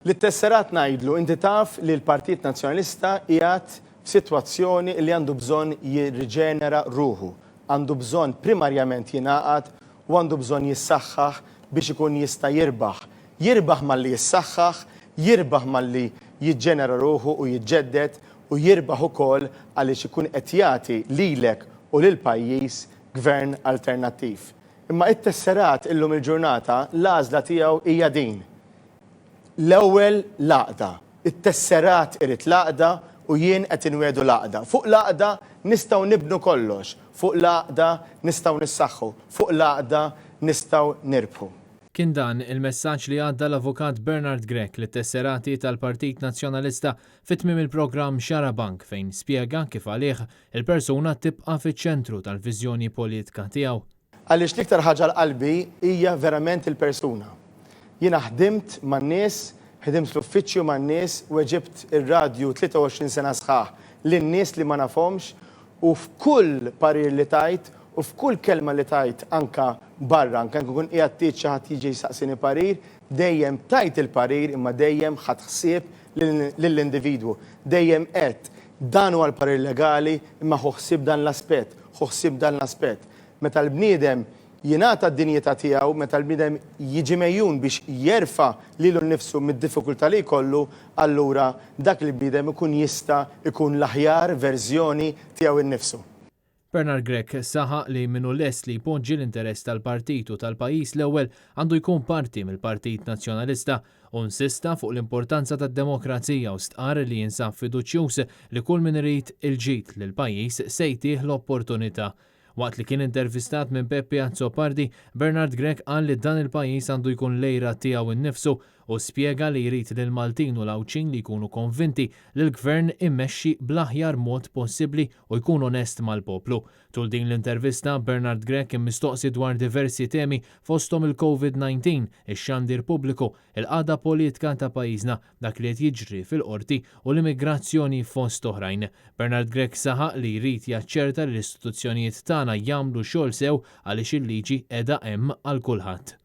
Lit-tesserat ngħidlu inti taf li l-Partit Nazzjonalista qiegħed f'sitwazzjoni li għandu bżonn jirriġenera ruħu, għandu bżonn primarjament jingħaqad u għandu bżonn jissaħħaħ biex ikun jista' jirbaħ. Jirbaħ malli jissaħħaħ, jirbaħ malli jiġġenera ruħu u jiġġedded u jirbaħ ukoll għaliex ikun qed jagħti lilek u lill-pajjiż gvern alternattiv. Imma it-tesserat illum il-ġurnata l-għażla tiegħu hija din. L-ewwel l-għaqda. It-tesserat irid l-għaqda u jien qed inwiegħdu l-għaqda. Fuq l-għaqda nistgħu nibnu kollox, fuq l-għaqda nistgħu nissaħħu, fuq l-għaqda nistgħu nirbħu. Kien dan il-messaġġ li għadda l-Avukat Bernard Grech lit-tesserati tal-Partit Nazzjonalista fi tmiem il-programm Xarabank fejn spjega kif għalih il-persuna tibqa' fiċ-ċentru tal-viżjoni politka tiegħu. Għaliex l-iktar ħaġa għal qalbi hija verament il-persuna. Jiena ħdimt man-nies, ħdimt fl-uffiċċju man-nies, weġibt ir-radju 23 sena sħaħ lin-nies li ma nafhomx u f'kull parir li tajt u f'kull kelma li tajt anke barra, anke nkun qiegħed tgħid xi ħadd jiġi jsaqsini parir, dejjem tajt il-parir imma dejjem ħadt ħsieb lill-individwu. Dejjem għedt, dan huwa l-parir legali imma ħu ħsieb dan l-aspett, ħu ħsieb dan l-aspett. Meta l-bniedem jingħata d-dinjità tiegħu, meta l-bniedem jiġi megħjun biex jerfa' lilu nnifsu mid-diffikultà li jkollu, allura dak il-bniedem ikun jista' jkun l-aħjar verżjoni tiegħu nnifsu. Bernard Grech saħaq li min hu lest li jpoġġi l-interess tal-partit u tal-pajjiż l-ewwel għandu jkun parti mill-Partit Nazzjonalista u insista fuq l-importanza tad-demokrazija u stqarr li jinsab fiduċjuż li kull min irid il-ġid lill-pajjiż se jtih l-opportunità. Waqt li kien intervistat minn Peppi Azzopardi, Bernard Grech qal li dan il-pajjiż għandu jkun l-għira tiegħu nnifsu u spjega li jrid lill-Maltin u l-Għawdxin li jkunu konvinti li l-Gvern imexxi bl-aħjar mod possibbli u jkun onest mal-poplu. Tul din l-intervista, Bernard Grech kien mistoqsi dwar diversi temi fosthom il-Covid 19, ix-xandir pubbliku, il-qagħda politka ta' pajjiżna, dak li qed jiġri fil-Qorti u l-immigrazzjoni fost oħrajn. Bernard Grech saħaq li jrid jaċċerta li l-istituzzjonijiet tagħna jagħmlu xogħol sew għaliex il-liġi qiegħda hemm għal kulħadd.